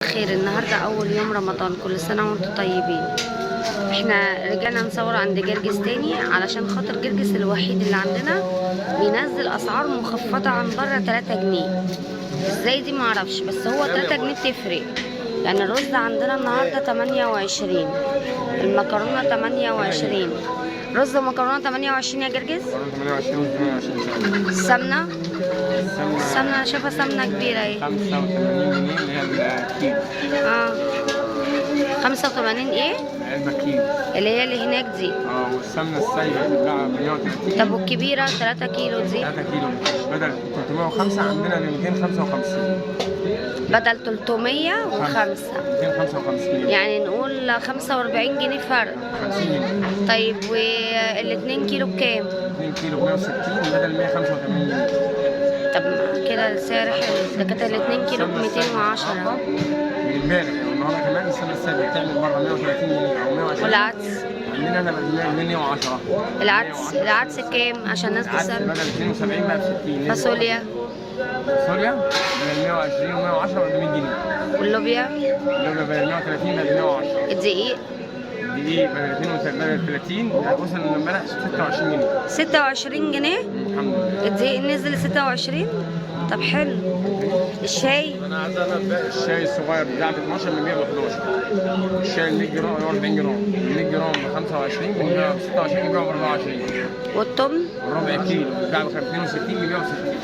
الخير. النهارده اول يوم رمضان، كل سنة وانتم طيبين. احنا رجعنا نصور عند جرجس تاني علشان خاطر جرجس الوحيد اللي عندنا بينزل اسعار مخفضة عن بره 3 جنيه. ازاي دي معرفش، بس هو 3 جنيه بتفرق. يعني الرز عندنا النهارده 28، المكرونه 28، رز ومكرونه 28 يا جرجس. 28 و 28 ان شاء الله. السمنة السمنة السمنة انا شايفه سمنه كبيرة اهي. 85 جنيه اللي هي الكيلو. اه 85 ايه؟ علبة كيلو. اللي هي اللي هناك دي. اه والسمنه السايبه بتتباع ب 130. طب والكبيرة 3 كيلو دي؟ 3 كيلو بدل 305 عندنا ب 255. بدل 305 255. يعني نقول 45 جنيه فرق. 50 جنيه. طيب وال2 كيلو بكام؟ 2 كيلو ب 160 بدل 185 جنيه. طب كده السعر حلو، ده كده ال2 كيلو ب 210. من امبارح والنهارده كمان السمنة السايبه بتعمل بره 130 جنيه او 120. والعدس؟ عندنا انا ب 110. العدس بكام عشان الناس العدس تسأل؟ بدل 72 بقى ب 60. فاصوليا؟ فاصوليا بدل 120 و110 بقى ب 100 جنيه. واللوبيا؟ اللوبيا بدل 130 بقى ب 110. الدقيق؟ الدقيق بدل 32 بدل 30 وصل امبارح 26 جنيه. 26 جنيه؟ الحمد لله. الدقيق نزل 26. طب حلو. الشاي؟ الشاي الصغير بتاع ب 12 بنبيع ب 11. الشاي ال 100 جرام 40 جرام، ال 100 جرام ب 25 بنبيع ب 26، بنبيع ب 24. والتمن؟ الربع كيلو بيتباع ب 62 بنبيعه ب 60.